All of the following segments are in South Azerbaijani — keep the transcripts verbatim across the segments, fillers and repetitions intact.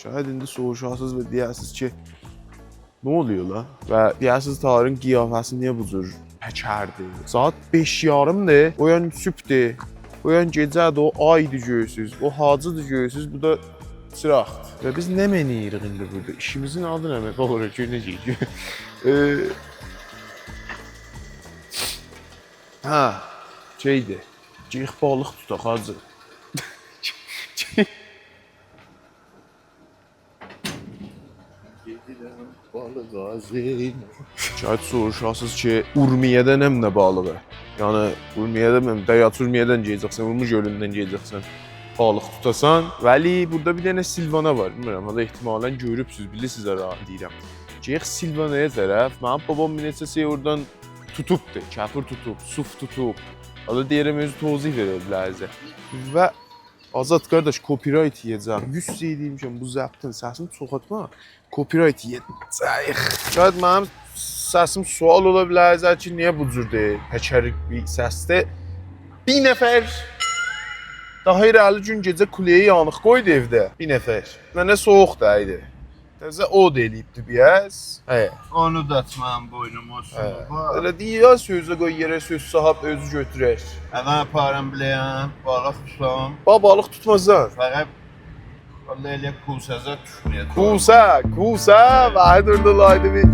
شاید ایندی سوروشاسینیز و دئیه‌سینیز کی، نه اولور لا؟ و دئیه‌سینیز، طاهرین قیافه‌سی نییه بو جور پکردی؟ ساعات بئش یاریمدیر، او یان صبحدور، او یان گئجه‌دیر، او آیدیر گؤرورسوز، او حاجی‌دیر گؤرورسوز، بو دا چیراغدیر. و بیز نمنه یئییریک ایندی بورادا؟ ایشیمیزین آدی نمنه اولور کی، نئجه کی؟ ائ، هه، شئیدیر، گئدک بالیق توتاق، حاجی. بالیق آزین. شاید سوروشاسینیز کی، اورمیه‌ده نمنه بالیغی؟ یعنی، اورمیه‌ده، من، ده یا اورمیه‌دن گئده‌جکسن، اورمو گؤلوندن گئده‌جکسن، بالیق توتاسان. ولی بورادا بیر دنه سیلوانا وار، بیلمیرم، حالا احتمالاً گؤروبسوز، بیلیرسینیز هره‌نه دئییرم. گئدک سیلوانایا طرف. منیم بابام بیر نئچه شئی اورادان توتوبدو، کپور توتوب، صوف توتوب. حالا دئییرم، اؤزو توضیح وئره بیلریز. و آزاد قارداش، کپی‌رایت یئیه‌جم. یوز شئی دئییرم، بو ضبطین سسینی چوخالتما. کپی‌رایت یئیه‌جه‌ییک. شاید منیم سسیم سؤال اولا بیلریز کی، نییه بو جوردور؟ پکریک بیر سسدیر. بیر نفر داها ایره‌لی گون گئجه کوله‌یی یانیق قویدو ائوده. بیر نفر. منه سویوق دَیدی. تازه اود ائله‌ییبدی بیر آز. هه. اونو دا آچ منیم بوینوما، هه. اوستومه، باخ. ائله دئییر، یا سؤزه قوی یئره، سؤز صاحیب اؤزو گؤتورر. هه، من آپارام بیله‌یم، بالیق توتام. باخ، بالیق توتماسان. فقط والله ائله کوسه‌زه دوشمه‌یه. کوسه، کوسه، وحید اورادا اولایدی بیر.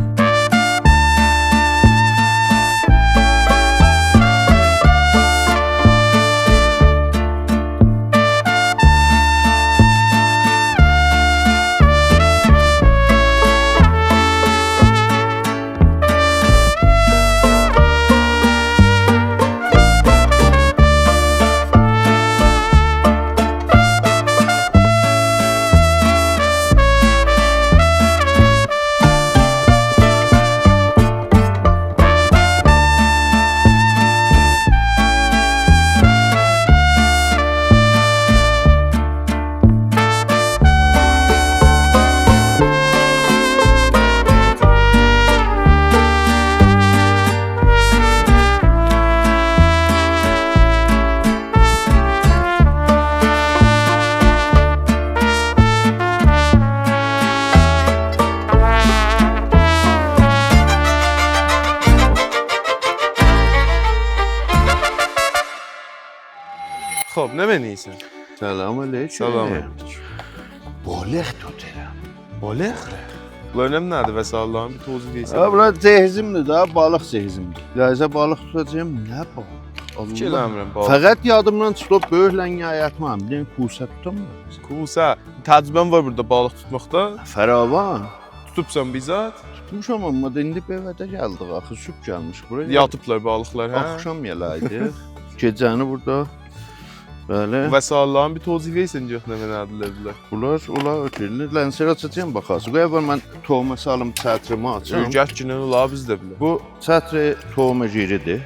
خب، نمنه‌ییرسن؟ سلام علیکم. سلام علیکم. بالیق توتورام. بالیق؟ بونلار نمنه‌دیر، وسایل‌لرین بیر توضیح وئرسن. ها، بونلار جهیزیمدیر ده، بالیق جهیزیمدیر. بیله‌زه بالیق توتاجاغام، نه بالیق؟ فیکیر ائله‌میرم بالیق. فقط یادیمدان چیخیب، بؤیوک لنگرت، من بیر دنه کوسه توتام. کوسه. تجربه‌م وار بورادا بالیق توتماقدا. فراوان. توتوبسان بیر زاد؟ توتموشام، آمما دا ایندی بئوه‌ده گلدیک آخی، صبح گلمیشیک بورایا. یاتیبلار بالیقلار، هه؟ آخشام یئله‌یدی. گئجه‌نی بورادا. بلی. بو وسایل‌لرین بیر توضیح وئرسن، گؤر نمنه‌دیرلر بونلار. بونلار، اولار اؤتورولور. لنسر آچاجاغام، باخاسیز. قوی اول من تومه سالیم، چتریمی آچام. اؤرگت گینن اولا بیز ده بیلک. بو چتری تومه گیریدیر.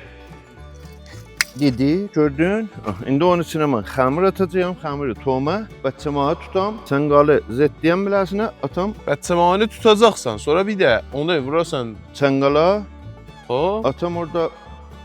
دیدی، گؤردون؟ آه، ایندی اونون ایچینه من خمیر آتاجاغام، خمیری تومه، بچه‌ماغی توتام، چنگالی زئتدییم بیله‌سینه آتام. بچه‌ماغینی توتاجاقسان، سونرا بیر ده اونو ووراسان. چنگالا. هو. آتام اورادا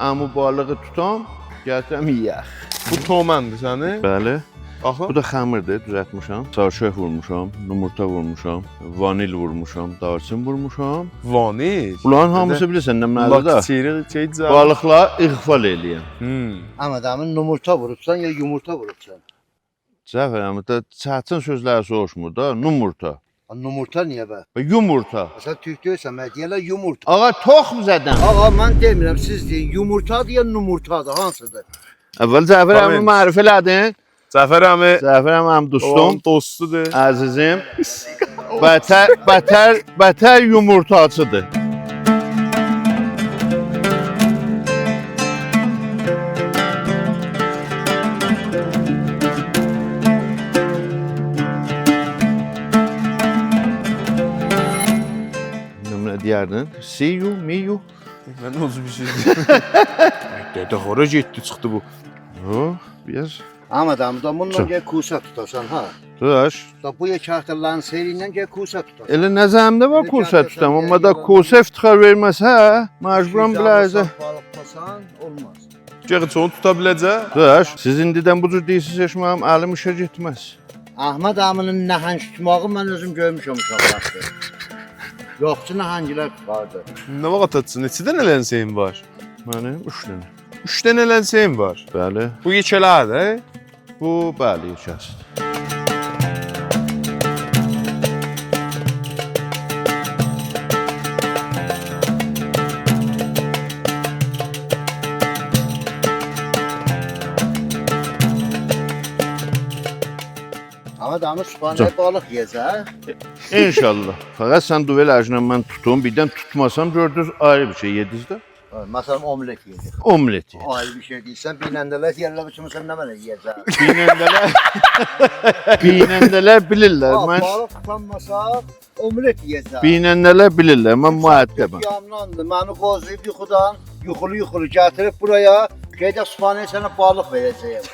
عمو بالیغی توتام، گتیرم یئیک. بو تومه‌ندیر سنین؟ بلی. آخی. بو دا خمیردیر، دوزلتمیشم. چارشوف وورموشام، یومورتا وورموشام، وانیل وورموشام، دارچین وورموشام. وانیل؟ بونلارین هامیسی بیلیرسن نمنه‌دیر ده؟ لاکتیری، شئی، جا- بالیقلاری اقفال ائله‌یم. هوم. احمد عمی، یومورتا ووروبسان یا یومورتا ووروبسان؟ جعفر عمی، دا چتین سؤزلری سوروشمور دا، یومورتا. ها، یومورتا نییه به؟ به، یومورتا. سن تورک دئییلسن، منه دئییرلر یومورتا. آقا، تخم زدم. آقا، من دئمیرم، سیز دئیین، یومورتادیر یا نومورتادیر، هانسیدیر؟ اول جعفر عمی، تامام، معرفی ائله‌دین. جعفر عمی. جعفر عمی، منیم دوستوم. بابامین دوستودور. عزیزیم. بتر، بتر، بتر یومورتاچیدیر. نه، نه دئیردین؟ See you, me you. من اؤزوم بیر شئی دئییرم. دده، هارا گئتدی، چیخدی بو؟ یوخ، بیر آز. احمد عمی، دا بونونلا، چوخ، گرک کوسه توتاسان، ها؟ توتاش. دا بو یئکه آرتیق لنسری ایله گرک کوسه توتاسان. ائله نه زحمت وار، ائله کوسه توتام، آمما دا کوسه افتخار وئرمز، هه؟ مجبورام، ایکی یوز اللی بیله‌زه. سم بالیق توتاسان، اولماز. گرک اونو توتا بیله‌زه. توتاش، سیز ایندیدن بو جور دئییرسینیز، هئچ منیم الیم ایشه گئتمز. احمد عمی‌نین نهنگ توتماغی من اؤزوم گؤرموشم اوشاقلیقدا. یوخچو نهنگلر توتاردی. نه واخت آتدی؟ نئچه دنه لنسه‌یین وار؟ منیم اوچ دنه. اوچ دنه لنسه‌یین وار؟ بلی. بو یئکه‌لردی، هه؟ بو، بلی، یئکه‌سی‌دیر. احمد عمی، صبحانه‌یه جان. بالیق یئیه‌جک؟ ان‌شاءالله. فقط سن دعا ائله، اجنه من توتوم. بیردن توتماسام، گؤردونوز، آیری بیر شئی یئدینیز ده. هه، مثلا، املت یئیه‌جک. املت یئیه‌جک. آیری بیر شئی دئییرسن، بیننده‌لر دئیرلر، «بوتون سن نمنه یئیه‌جک؟» بیننده‌لر، بیننده‌لر بیلیرلر. ها، من بالیق توتانماساق، املت یئیه‌جک. بیننده‌لر بیلیرلر، من مؤدبم. قیامداندیر، منی قووزلاییب یوخودان، یوخولو-یوخولو گتیریب بورایا، گئدک صبحانه‌یه سنه بالیق وئره‌جه‌یم.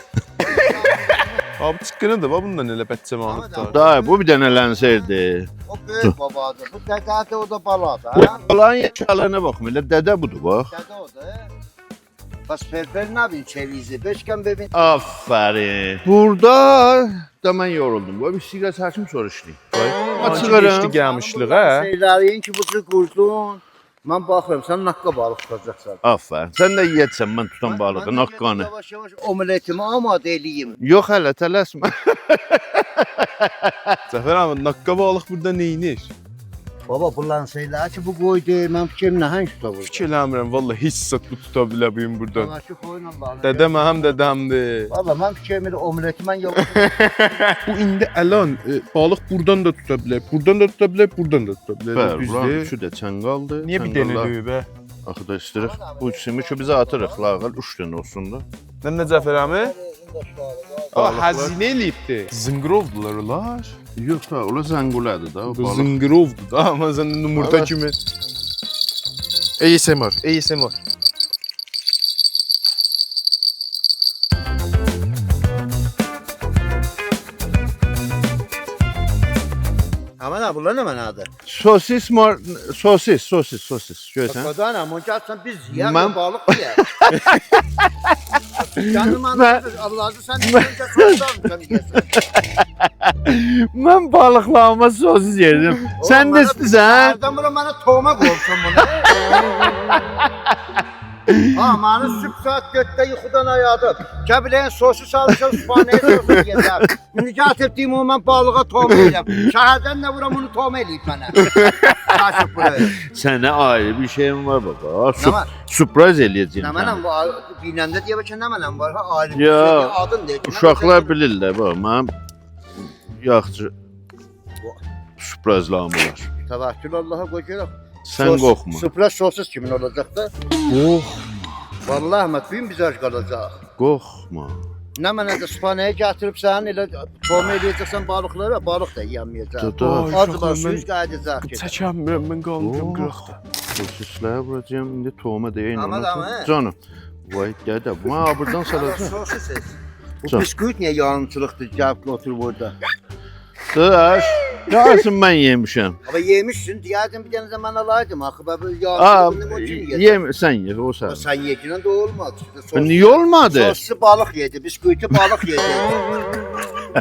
آبی، چیققینی‌دیر، باخ، بوندان ائله بچه‌مالی آمما قوتاردی. دای، بو بیر دنه لنسه‌یدی. او بؤیوک بابادیر. بو دده‌دیر، او دا بالادیر، هه؟ بو بالانین یاشالیغینا باخما، ائله دده بودور، باخ. دده اودور، هه؟ بس پرپر نبین چویزی، بشکن ببین. آفرین. بورادا دا من یورولدوم. قوی بیر سیگار چکیم، سونرا ایشله‌ییم. قوی. آمما آچیق کئچدی ائله. گمیشلیغه. سنین بو لنسه‌لرین کی، بو جور قوردون. من باخیرام، سن ناققا بالیق توتاجاقسان. آفرین. سن ده یئیه‌جکسن من توتان بالیغی، ناققانی. من، من ده گئدیم یاواش-یاواش املتیمی آماده ائله‌ییم. یوخ، هله تلسمه. جعفر عمی، ناققا بالیق بورادا نئینیر؟ بابا، بو لنسه‌لر کی، بو قویدو، من فیکریم نهنگ توتا بورادا. فیکیر ائله‌میرم، والله هئچ زاد بو توتا بیله بو گون بورادا. بابا، شو قویون اللهین. دده منیم دده‌مدیر. والله، من فیکریم ائله املتی من یوخ. بو ایندی الان، ائ، بالیق بورادان دا توتا بیلر، بورادان دا توتا بیلر، بورادان دا توتا بیلر. بلی، دوزدور. بورانین اوچو ده چنگالدیر. نییه بیر دنه چنگاللار دئییل به؟ آخی دا ایستیریک. بو ایکیسینی کی بیز آتیریق، لااقل اوچ دنه اولسون دا. نه، نه، جعفر عمی؟ آ، بالیقلار. هزینه ائله‌ییبدی. زینقیروودولار اونلار. یوخ دا، اونلار زنگوله‌دیر دا، او بو بالیق. زینقیروودور دا، آمما سن ده یومورتا کیمی. آی. A S M R. A S M R. احمد عمی، بونلار نمنه‌دیر؟ سوسیس مار-، سوسیس، سوسیس، سوسیس. گؤرورسن؟ قادانام، اونو گلسن بیز یئیک، من یا بالیق یئیک. یعنی من، من، اللهی سن من، دئییرسن، سوسیس آلمیشام یئیه‌سن. من بالیقلاریما سوسیس یئییرم. اوغلوم، سن ده منه ایستیسن؟ هردن بورا منه توهمه قویورسان بونو. ها، منی صبح ساعات دؤردده یوخودان اویادیب. گل بیله‌یین سوسیس آلمیشام، صبحانه‌یه سوسیس یئیه‌جم. ایندی گتیریب دئییم، او من بالیغا توهمه ائله‌ییرم. شهردن ده وورام، اونو توهمه ائله‌ییب منه. قاچیب بورایا. سنه آیری بیر شئییم وار، بابا. سو-، نه وار؟ سورپریز ائله‌یه‌جم سنه. نه منم وار؟ بیننده دئیه، بلکه نه منم وار؟ ها، آیری بیر شئی دئیه، آدین دئیه. یا، اوشاقلار بیلیرلر، بابا. منیم یاخشی سورپریزلریم وار. توکل اللها، قوی گؤرک. سن قورخما. سورپریز سوسیس کیمین اولاجاق دا. قورخما. والله احمد، بو گون بیز آج قالاجاق. قورخما. نمنه ده صبحانه‌یه گتیریبسن، ائله توهمه ائله‌یه‌جکسن بالیقلارا، بالیق دا یئیه‌مه‌یه‌جک. دادا. آج قالسان، سویوز قاییداجاق کی. چکمیرم، من قالمیرام قیراقدا. سوسیسلری ووراجاغام، ایندی توهمه ده یئیین. احمد عمی. جانیم. وای، دده، بو منی آبیردان سالاجاق. سوسیس. بو جان. بیسکویت نییه یاریمچیلیقدیر، گلیب اوتوروب اورادا؟ داش، یاریسینی من یئمیشم. آمما یئمیشسین، دئیه‌یدین بیر دنه ده من آلایدیم آخی، به، بو یاریسینی آ، بونون او کیم یئیه‌جک؟ یئم-، سن یئ، او سنین. سن یئگینن ده اولماز. نییه اولمادی؟ سوسیسی بالیق یئدی، بیسکویتی بالیق یئدی.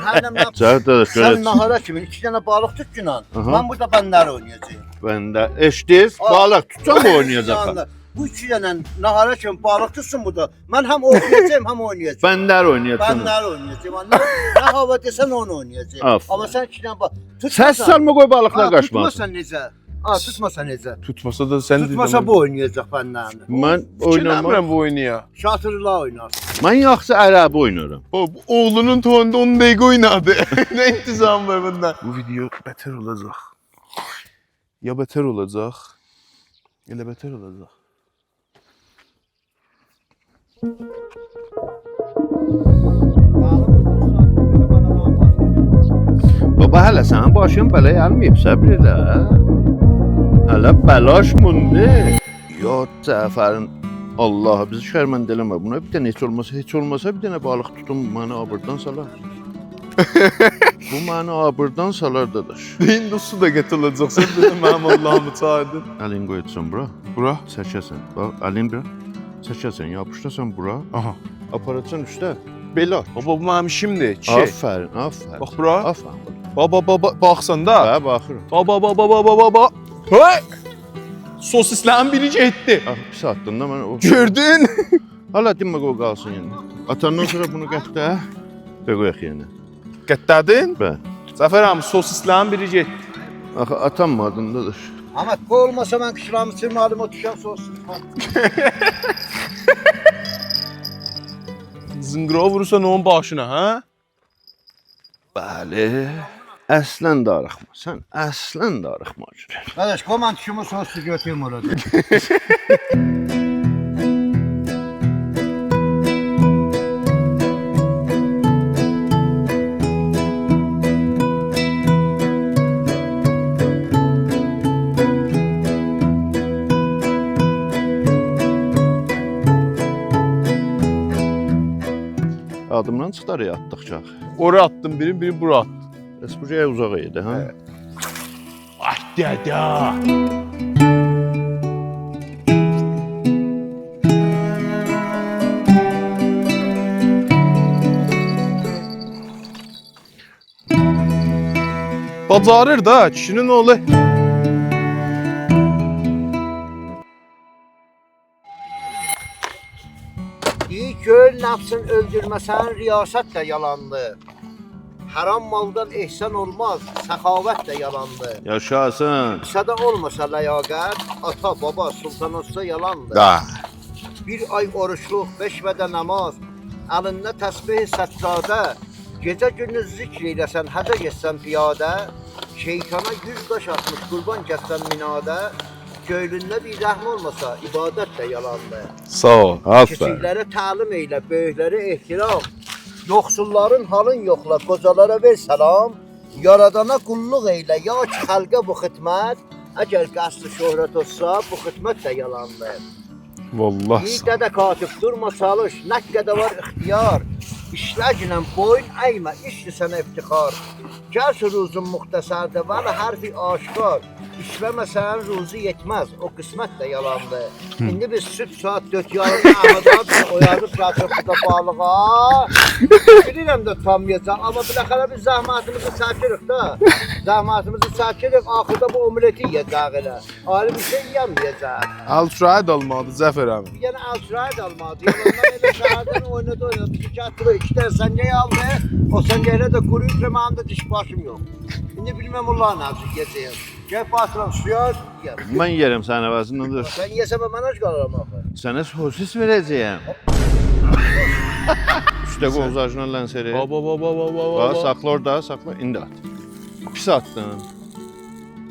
هر نه من، جهت داداش، سن گؤرک. ناهارا کیمی ایکی دنه بالیق توتگینان، آها. من بورادا بندر اوینایاجاغام. بندر، ائشیدیز؟ آ. بالیق توتسان بو اوینایاجاق. بو ایکی دنه ناهارا کیمی بالیق توتسون بورادا. من هم اوینایاجاغام، هم اوینایاجاغام. بندر اوینایاجاقسان. بندر اوینایاجاغام. نه، نه هاوا دئسن، اونو اوینایاجاغام. آفرین. آمما سن ایکی دنه با-، سس توتماسان. سالما، قوی بالیقلار آ، قاچماسین. توتماسان نئجه؟ آ، توتماسان نئجه؟ توتماسا دا سن توتماسا دئدین. بو اوینایاجاق بندرینی. من فیکیر اوینامام. ائله‌میرم بو اوینایا. شاطرلا اوینار. من یاخشی عربی اوینارام. او، بو اوغلونون تویوندا اون دقیقه اوینادی. نه انتظامی وار بوندان؟ بو ویدئو بتر اولاجاق. یا بتر اولاجاق، ائله بتر اولاجاق. بابا، هله سنین باشین بلایا گلمه‌ییب، صبر ائله. هله بلاش موندو. یا جعفرین، الله، بیزی شرمنده ائله‌مه. بونا بیر دنه هئچ اولماسا، هئچ اولماسا بیر دنه بالیق توتوم، منی آبیردان سالار. بو منی آبیردان سالار، داداش. ایندی سو دا قاتیلاجاقسان، بیر ده منیم اللهیمی چاغیردین. الین قویاجاغام بورا. بورا؟ چکه‌سن. باخ، الین بورا. چکه‌سن، یاپیشدیراسان بورا. آها. آپاراجاقسان اوسته. بئله. بابا، بو منیم ایشیمدیر، کیشی. آفرین، آفرین. باخ بورا. آفرین. بابا، بابا، باخسان دا. هه، باخیرام. بابا، بابا، بابا، بابا. هئی! سوسیسلرین بیری گئتدی. آخی، پیس آتدین دا، من او... گؤردون؟ هله دئمه، قوی قالسین یئرینده. آتاندان سونرا بونو قطعه. و قویاق یئرینه. قطعه‌دین؟ بلی. جعفر عمی، سوسیسلرین بیری گئتدی. آخی، آتانمادین دا، دور. آمما بو اولماسا من قیچیرامی سورمه‌لیم، او دوشم سوسیس. زینقیروو وورورسان اونون باشینا، هه؟ بلی. اصلاً داریخما. سن اصلاً داریخما، گؤرک. قارداش، قوی من دوشومو سوسوز گؤتوروم اورادا. یادیمدان چیخدی، آتدیق چاخ. اورا آتدیم بیرین، بیرین بورا آتدیم. بس بو گرک اوزاق ایدی، هه؟ هه. آی، دده. باجاریر دا، کیشی‌نین اوغلو. دئییر، گؤیون نفسین اؤلدورمه‌سن، ریاست ده یالاندیر. حرام مالدان احسان اولماز، سخاوت ده یالاندیر. یاشاسین. کیسه‌ده اولماسا لیاقت، آتا، بابا، سلطان اولسا یالاندیر. دا. بیر آی اوروجلوق، بئش وعده نماز، الینده تسبیح سجاده، گئجه گوندوز ذکر ائیله‌سن، حجه گئتسن پیاده، شیطانا یوز داش آتمیش، قوربان کسسن مناده، گؤیلونده بیر رحم اولماسا، عبادت ده یالاندیر. ساغ اول، آفرین. کیچیکلره تعلیم ائیله، بؤیوکلره احترام، یوخسوللارین حالین یوخلا، قوجالارا وئر سلام، یارادانا قوللوق ائیله، یا کی خلقه بو خدمت، اگر قصد شهرت اولسا، بو خدمت ده یالاندیر. والله. بیر ساغ اول. دده کاتب، دورما چالیش، نه قدر وار اختیار. ایشله‌گینن بویون اَیمه، ایشدیر سنه افتخار. گرچی روزون مختصردیر، ولی حرفی آشکار. ایشله‌مه‌سن روزی یئتمز، او قسمت ده یالاندیر. هی. ایندی بیز صبح ساعات دؤرد یاریمدا احمد آبی اویادیب، قاچیب بوردا بالیغا. بیلیرم ده توتامایاجاق، آمما بالاخره بیز زحمتیمیزی چکیریک ده. زحمتیمیزی چکیریک، آخیردا بو اوملتی یئیه‌جه‌ییک ائله. آیری بیر شئی یئیه‌مه‌یه‌جک. التراید آلمالیدی، جعفر عمی. بیر دنه التراید آلمالیدی. یالاندان ائله سحردن اوینادی، اوینادی. بیزی گتیردی، ایکی دنه سنگک آلدی. او سنگکلر ده قورویوب، منیم ده دیش باشیم یوخ. ایندی بیلمیرم اونلاری نه جور یئیه‌جه‌یم. گل باخیرام، سویا یئیه‌رم. من یئیه‌رم سنین عوضیندن، دور. سن یئیه‌سن، من آج قالارام آخی. سنه سوسیس وئره‌جه‌یم. اوسته قوی، سن اوزاجینا لنسری. بابا، بابا، بابا، بابا، باخ، بابا. ساخلا اورادا، ساخلا، ایندی آت. پیس آتدین.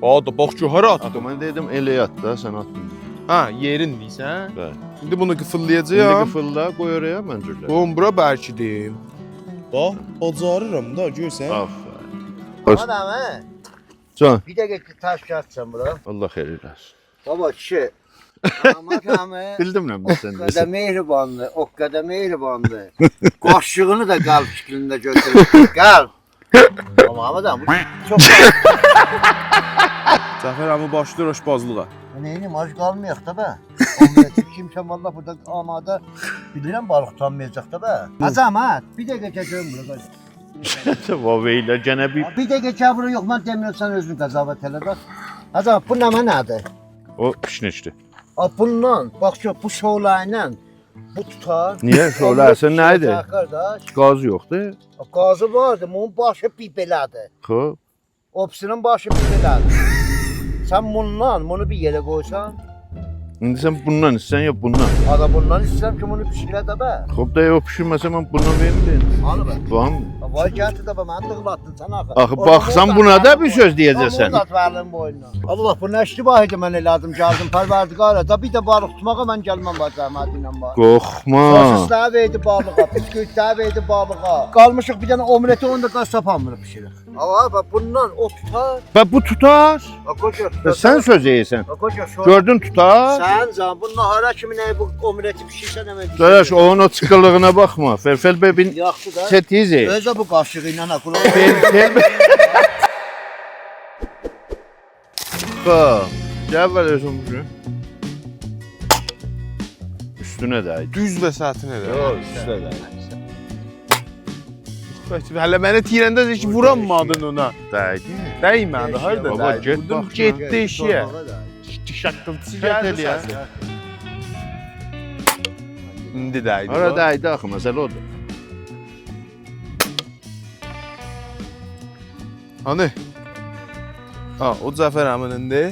آ، دا باخ کی، هارا آتدیم. آخی من دئدیم، ائله آت دا، سن آتدین. هه، یئرین دئییرسن؟ بلی. ایندی بونو قیفیللایاجاغام. ایندی قیفیللا، قوی اورایا، من گورلرم. قویوم بورا، برکیدیم. باخ، باجاریرام دا، گؤرسن. آفرین. آدام، هه؟ جان. بیر دقیقه تاش گلسن بورا. الله خیر ائله‌سین. بابا، کیشی، آمما، آمما بیلدیم من، او سن قدر دئییرسن. مهرباندیر، او قدر مهرباندیر. قاشیغینی دا قلب شکلینده گؤتوروب. قلب. آمما، آمما دا بو چوخ... جعفر عمی باشلاییر آشپزلیغا. نئینیم، آج قالمایاق دا به. اوملتی کیمسه، والله بوردا آماده. بیلیرم، بالیق توتانمایاجاق دا به. هی. حاجی احمد، بیر دقیقه گل گؤروم بورا، قارداش. وای، ائله گئنه بیر... بیر دقیقه گل بورا، یوخ، من دئمیرم، سن اؤزون قضاوت ائله ده. حاجی، بو نمنه‌دیر؟ او پیشنیکدیر. آ، بوندان، باخ کی، بو شعله ایله بو توتار. نییه؟ شعله‌سی نه ایدی؟ اوندا بیر شئی یوخ، قارداش. گاز یوخدور. آ، گازی واردی، بونون باشی بیر بئله‌دیر. خوب. او بیریسینین باشی بیر بئله‌دیر. سن بوندان بونو بیر یئره قویسان. ایندی سن بوندان ایسته‌ییرسن یا بوندان؟ آ، دا بوندان ایسته‌ییرم کی، بونو بیشیره ده به. خوب دا، او بیشیرمه‌سه من بوندان وئریم دئییم. هانی به؟ بوندان. وای، گتیر ده به، منی دیغلاتدین سن آخی. آخی باخ، سن بونا دا بیر سؤز دئیه‌جکسن. اونو دا وئرین بوینونا. الله، بو نه اشتباهیدی من ائله‌دیم، گلدیم، پروردگارا، دا بیر ده بالیق توتماغا من گلمم، باخ، زحمتینله باخ. قورخما. سوسیسلری وئردی بالیغا، بیسکویتلری وئردی بالیغا. قالمیشیق بیر دنه اوملتی، اونو دا قاز تاپانمیریق بیشیرک. آقا، باخ، بوندان او توتار. باخ، بو توتار. باخ، قوجا، سن سؤز دئییرسن. باخ، قوجا، سورا. گؤردون، توتار. سن جان، بو ناهارا کیمی نه، بو اوملتی بیشیرسن، همن بیشیر. قارداش، اونون او چیقیلیغینا باخما. فلفل ببین. یاخشی دا. چه تیزی. اؤزو بو قاشیغی ایله، ها، قولاق. فلفل. باخ، گل وئر اؤزون بوگون. اوستونه دَی. دوز وسطینه ده. یوخ، اوسته دَی. باخ، هله منه تیرنده هئچ وورانمادین اونا. دَیدی. دَیمه‌دی، هاردا دَیدی؟ بابا، گئت باخ. ووردوم، گئتدی ائشییه. تورباغا دَیدی. شاققیلتیسی گلدی سسی. ایندی دَیدی. هارا دَیدی آخی، مسئله اودور. هانی؟ ها، او جعفر عمی‌نیندیر.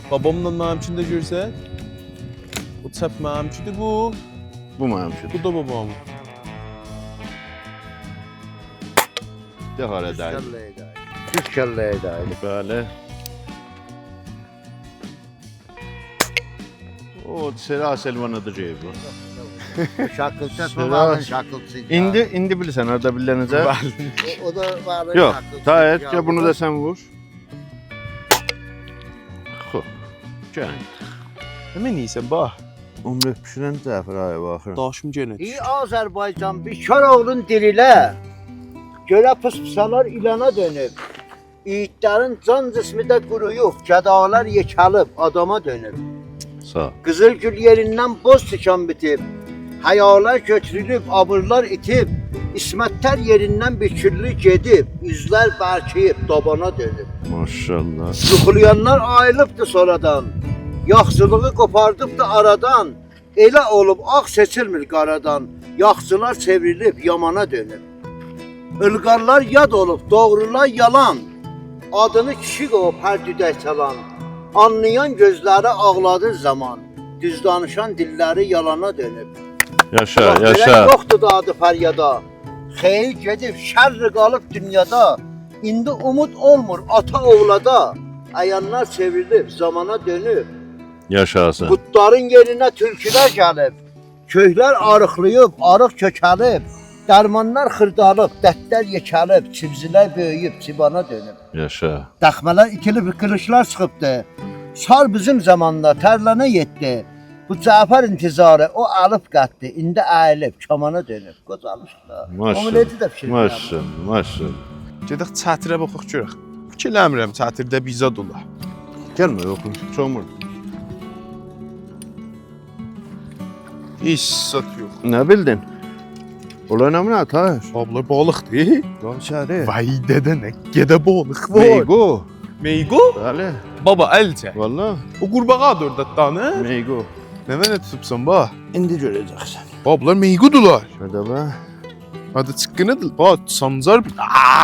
باباملا منیمکینی ده گؤرسن. او چپ منیمکیدیر، بو. بو منیمکیدیر. بو دا بابامین. ده هارا دَیدی؟ دوز کله‌یه دَیدی. دوز کله‌یه دَیدی. بلی. او، سرا سلوانادا گئییب بو. شاققیلتی، سرا- بابانین شاققیلتیسی. ایندی، ایندی بیلیرسن هاردا بیلله‌نه‌جک؟ بلی. او، او دا بابانین شاققیلتیسی. یوخ، طاهر، گل بونو دا سن وور. خوب، گل. نمنه یئییرسن، باخ؟ عمر بیشیرن جعفر آقا باخیرام. داشیم یئنه ای دوشدو. آذربایجان، بیکار اوغلون دیریله. گؤره پوسپوسالار ایلانا دؤنوب. ایگیدلرین جان جسمی ده قورویوب، گدالار یئکه‌لیب، آداما دؤنوب. ساغ اول. قیزیل گول یئریندن بوز تیکان بیتیب، حیالار گؤتورولوب، آبیرلار ایتیب، عصمتلر یئریندن بیر کوللو گئدیب، اوزلر برکییب، دابانا دؤنوب. ماشاءالله. یوخولایانلار آییلیبدی سونرادان، یاخشیلیغی قوپاردیبدی آرادان، ائله اولوب آغ سئچیلمیر قارادان، یاخچیلار چئوریلیب یامانا دؤنوب. ایلقارلار یاد اولوب، دوغرولار یالان، آدینی کیشی قویوب هر دودک چالان. آنلایان گؤزلری آغلادیر زامان، دوز دانیشان دیللری یالانا دؤنوب. یاشا، یاشا. باخ، گؤرک یوخدور دادی فریادا، خئییر گئدیب، شر قالیب دونیادا. ایندی اومود اولمور آتا اوغلادا، عیانلار چئوریلیب زامانا دؤنوب. یاشاسین. قوردلارین یئرینه تولکولر گلیب، کؤکلر آریقلاییب، آریق کؤکه‌لیب، درمانلار خیردالیب، دردلر یئکه‌لیب، چیوزیلر بؤیویوب، چیبانا دؤنوب. یاشا. دخمه‌لر ایتیلیب، قیلیجلار چیخیبدی. سار بیزیم زاماندا ترلنه یئتدی. بو جعفر انتظاری، او الیب قاتدی، ایندی اییلیب، کامانا دؤنوب. قوجالیب. ماشاءالله. اوملتی ده بیشیرمیرم. ماشاءالله، ماشاءالله. گئدک چتره باخاق گؤرک. فیکیر ائله‌میرم چترده بیر زاد اولا. گلمه، یوخ، چومور. هئچ زاد یوخ. نه بیلدین؟ اولار نمنه، طاهر؟ بابلار بالیقدیر. لان ایچری. وای دده، نه گئده بالیق وار. میگو. میگو؟ بلی. بابا، ال چک. والله. او قورباغادیر اورادا، دانی؟ میگو. نمنه توتوبسان، باخ. ایندی گؤره‌جکسن. بابلار میگودولار. هادا به. هادا چیققینیدیر. باخ، سانجار.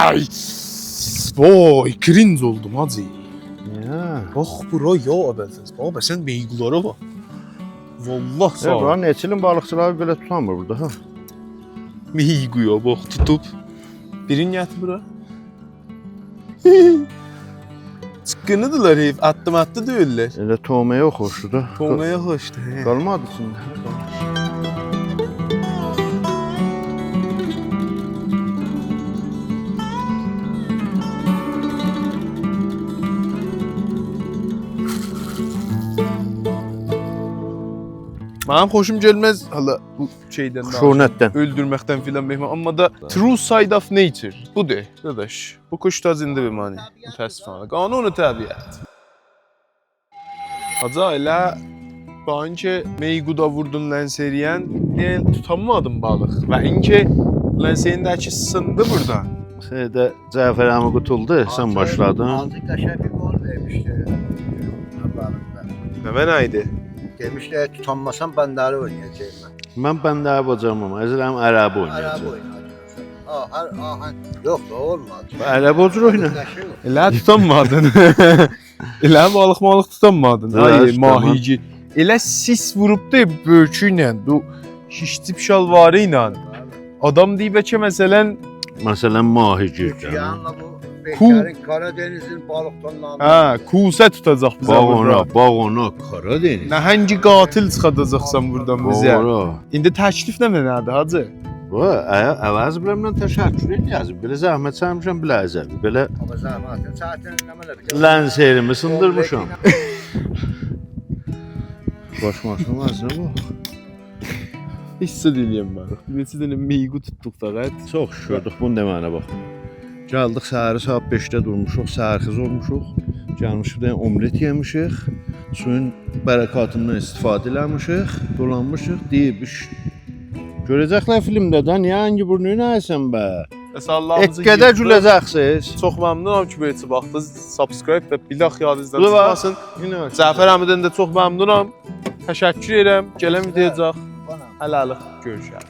آی! وای، کرینج اولدوم، حاجی. نییه؟ باخ بورا، یا ابوالفضل. باخ، سن میگولارا باخ. والله ساغ اول. بورا نئچه ایلین بالیقچیلاری بئله توتانمیر بورادا، ها؟ میگویا باخ، توتوب. بیرینی گتیر بورا. چیققینیدیلار، حئیف، آددیم آددی دئییللر. ائله تومه‌یه اوخوشدو دا. تومه‌یه اوخوشدو، هه. قالمادی ایچینده. منیم خوشوم گلمز، حالا بو شئیدن، خشونتدن، اؤلدورمکدن فیلان، مهمان. آمما دا true side of nature بودور، داداش. بو قوش دا زنده بمانی، متأسفانه. قانون طبیعت. حاجی، ائله باخین کی، میگودا ووردون لنسریین، دئین توتانمادین بالیق. و اینکی لنسرینده‌کی سیندی بوردان. شئیده جعفر عمی قوتولدو، سن باشلادین. آزی قشنگ بیر قول وئرمیشدی. بالیقدا. نمنه ایدی؟ دئمیشدی، «اگر توتانماسام، بندری اوینایاجاغام من.» من بندری باجارمام، عزیزم، عربی اوینایاجاغام. عربی اوینایاجاغام. آه، هر، آه، هر، یوخ دا، اولمادی. عربی او جور اوینا. قشنگ اولدو. ائله توتانمادین. ائله بالیق مالیق توتانمادین. آی، توتانمادیم. ماهیگیر. ائله سیس ووروبدو بؤرکو ایله، بو شیشتیب شالواری ایله. آدام دئییب کی، مثلا، مثلا، ماهیگیر. تورکیه‌نین بو کو- بهترین قارادنیزین بالیق تونلاری. هه، کوسه توتاجاق بیزه بورادا. باخ اونا، باخ اونا، قارادنیز. نهنگ قاتل چیخاجاقسان بوردان بیزه. باخ اورا. ایندی تکلیف نمنه‌دیر، حاجی؟ بو، ع-، عوض بیله‌منن تشکر ائله‌یه‌جم. بئله زحمت چکمیشم، بیله‌زم. بئله آمما زحمتین چکدین، نمنه بیله‌زم. لنسریمی سیندیرمیشام. باش ماشینین وضعینه باخ. هئچ زاد ائلیه‌نمه‌دیک. نئچه دنه میگو توتدوق فقط. چوخ شوکور، بونو دئمه‌یینه باخ. گلدیک، سحری ساعات بئشده دورموشوق، سحرخیز اولموشوق. گلمیشیک، بیر دنه املت یئمیشیک. سویون برکاتیندان استفاده ائله‌میشیک، دولانمیشیق، دئییب، ایش-، گؤره‌جکلر فیلمده ده، نییه انگی بورنویون اییرسن به؟ مثال‌لاریمیزی ائتکه‌ده ییغدیق. گوله‌جکسینیز. چوخ ممنونام کی، بو باخدینیز. Subscribe و بیر داها یادینیزدان بو باخ. چیخماسین. یئنه باش. جعفر عمیددن ده چوخ ممنونام. تشکر ائدیرم. گلن ویدیویاجاق. هله‌لیک گؤروشریک.